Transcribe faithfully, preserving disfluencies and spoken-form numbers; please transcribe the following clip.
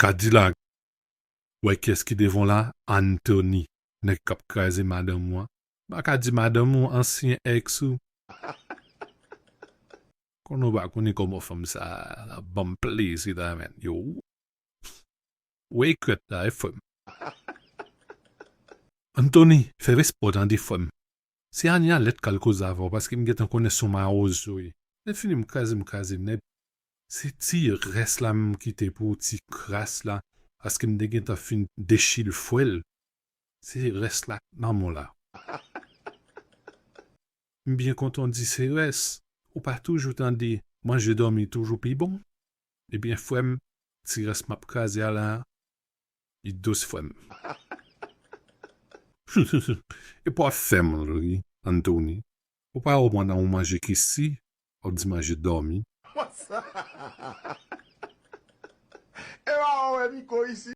Pa di la. Wè kiyès ki devan w la? Anthony. Nèg k ap kraze madanm ou an. M pa ka di madanm ou, ansyen ex ou. Konnen w pa konnen kòman fanm sa ap ban m plezi la, men. Yo. Ou ekrèt la, e frè m. Anthony, fè respè w tande, frè m. Se Ania lèt k al koze avè w, paske m gentan konnen se yon mawozo w ye. Lè fini, m kraze, m kraze nèt. Se ti rès la m kite pou ou, ti kras la, paske m te gentan fin dechile fwèl. Se rès la k nan men w la. M byen kontan w di se rès. Ou pa toujou tande manje dòmi toujou pi bon? Ebyen, frè m, ti rès m ap kraze a la, li dous, frè m. Epi w ap fè m ri, Anthony. Ou pa wè w pandan w manje ki si, w ap di manje dòmi. E pa wè Miko isi.